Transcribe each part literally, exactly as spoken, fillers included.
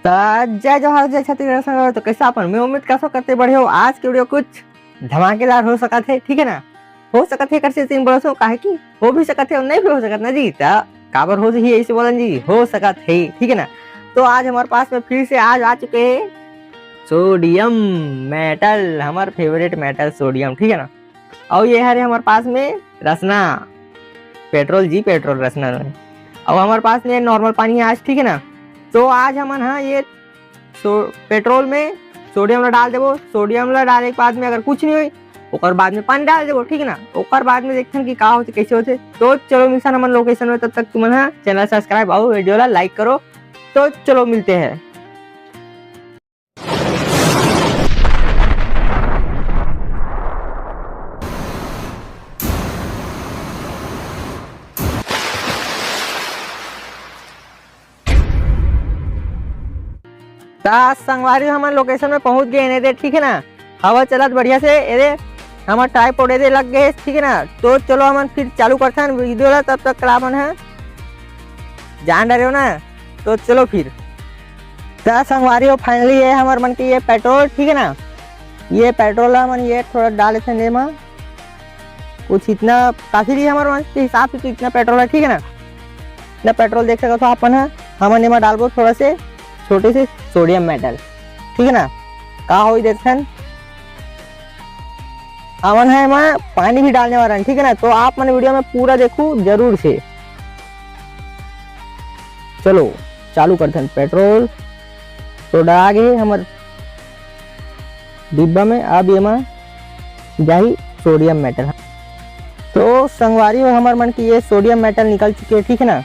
त जय जोहार, जय छत्तीसगढ़ संगवारी। तो कैसे अपन, मैं उम्मीद करसो करते बढ़िया हो। आज के वीडियो कुछ धमाकेदार हो सकत हे, ठीक है ना। हो सकत हे कर से तीन बोलसो, काहे कि हो भी सकत हे और नहीं भी हो सकत ना जी। त काबर हो ही ऐसे बोलन जी, हो सकत हे, ठीक है ना। तो आज हमारे पास में फिर से आज आ चुके हैं सोडियम मेटल, हमार फेवरेट मेटल सोडियम, ठीक है ना। और ये हरे हमारे पास में रसना, पेट्रोल जी, पेट्रोल रसना नहीं। और हमारे पास में नॉर्मल पानी है आज, ठीक है ना। तो आज हमन, हाँ, ये सो पेट्रोल में सोडियम ला डाल देबो। सोडियम ला डाले के बाद में अगर कुछ नहीं होई, ओकर बाद में पानी डाल देबो, ठीक है ना। ओकर बाद में देखथन कि का होथे, कैसे होथे। तो चलो मिलथन हमन लोकेशन में, तब तक तुमन हा चैनल सब्सक्राइब और वीडियो ला लाइक करो। तो चलो मिलते हैं। त संगवारी, हमन लोकेशन में पहुंच गए एदे, ठीक है ना। हवा चलत बढ़िया से, एदे हमर ट्राइपॉड एदे लग गए, ठीक है ना। तो चलो हमन फिर चालू करथन वीडियो ला, तब तक ला मन है जान डरे हो ना। तो चलो फिर। त संगवारी हो, फाइनली ये हमर मन के ये पेट्रोल, ठीक है ना, ये पेट्रोल ला हमन ये थोड़ा डाल लेथन एमा। कुछ इतना काफी नहीं, हमारे मन के हिसाब से तो इतना पेट्रोल है, ठीक है ना। इतना पेट्रोल देख सकत हो अपन ह, हमन एमा डालबो थोड़ा से छोटे से सोडियम मेटल, ठीक है ना। का होई देखथन, हमन ह एमा पानी भी डालने वाला है, ठीक है ना। तो आप मन वीडियो में पूरा देखू जरूर से। चलो चालू करथन। पेट्रोल तो डरा गे हमर डिब्बा में, अब एमा जाही सोडियम मेटल। तो संगवारी हो, हमर मन की ये सोडियम मेटल निकल चुके हे, ठीक है ना।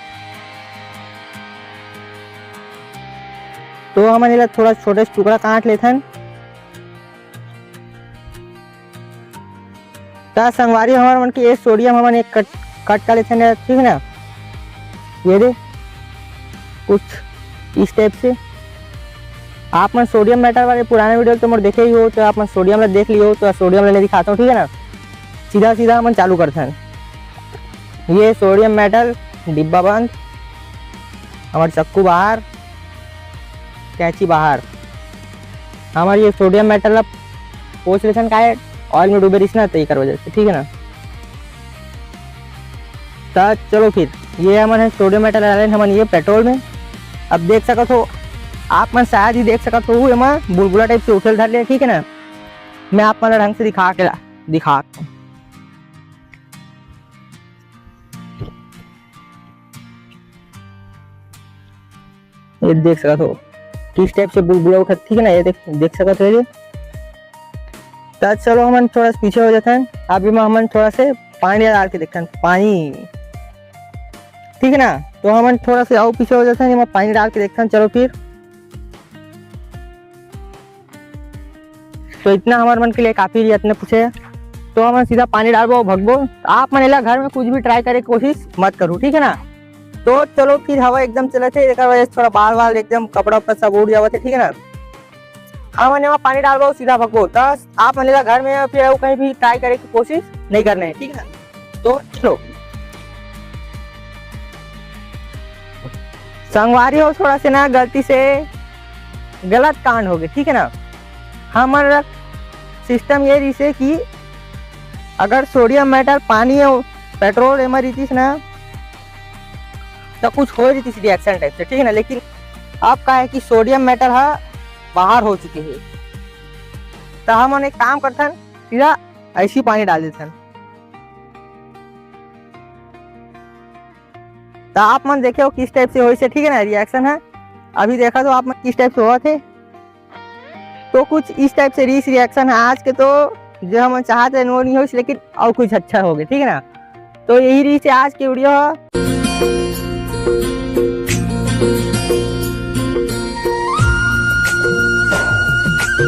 तो हमन एला थोड़ा छोटे से टुकड़ा काट लेथन। त संगवारी, हमर मन के ये सोडियम हमन एक कट, कट कर लेथन यार, ठीक है ना। ये दे कुछ इस टाइप से। आप मन सोडियम मेटल वाले पुराने वीडियो तो मोर देखे ही हो, तो आप मन सोडियम ला देख लियो, तो सोडियम ला दिखाता हूँ, ठीक है ना। सीधा सीधा हमन चालू करथन। ये सोडियम मेटल डिब्बा बंद, हमर चक्कू बाहर, कैंची बाहर। हमर ये सोडियम मेटल ला पोंछ लेथन, काहे ऑयल में डूबे रहिस ना, तो एकर वजह से, ठीक है ना। त चलो फिर, ये हमन है सोडियम मेटल डाले हमन ये पेट्रोल में। अब देख सकत हो, आप मन शायद ही देख सकत हो, एमा बुलबुला टाइप से उठल धर ले, ठीक है ना। मैं आप मन ला ढंग से दिखा के ला, दिखा ये देख सकत हो किस टाइप से बुलबुला उठत, ठीक है ना। ये देख, देख सकत हो ये। त चलो हमन थोड़ा सा पीछे हो जाथन। अब एमा हमन थोड़ा से पानी डाल के देखथन, पानी, ठीक है ना। तो हमन थोड़ा से और पीछे हो जाथन, एमा पानी डाल के देखथन। चलो फिर, तो इतना हमर मन के लिए काफी रही, इतने पूछे। तो हमन सीधा पानी डालबो, भगबो। आप मन एला घर में कुछ भी ट्राई करे के कोशिश मत करू, ठीक है ना। तो चलो फिर, हवा एकदम चलत हे, एकर वजह से थोड़ा बाल वाल एकदम कपड़ा उपड़ा सब उड़ जावत हे, ठीक है ना। हमन एमा पानी डालबो, सीधा भगबो। त आप मन एला घर में या फिर अउ कहीं भी ट्राई करे के कोशिश नहीं करना है, ठीक है ना। तो चलो संगवारी हो, थोड़ा से ना गलती से गलत कांड हो गए, ठीक है ना। हमर सिस्टम ये रहिसे कि अगर सोडियम मेटल, पानी और पेट्रोल एमा रहितिस ना, तो कुछ हो रहितिस रिएक्शन टाइप से, ठीक है ना। लेकिन अब का है कि सोडियम मेटल हा बाहर हो चुके हे, तो हमन एक काम करथन, सीधा ऐसी पानी डाल देथन। तो आप मन देखे हो किस टाइप से होइस हे, ठीक है ना, रिएक्शन है। अभी देखा तो आप मन किस टाइप से होवत हे। तो कुछ इस टाइप से रहिस रिएक्शन है आज के, तो जो हमन चाहत रहे वो नहीं होइस, लेकिन और कुछ अच्छा हो गया, ठीक है ना। तो यही रहिस हे आज के वीडियो।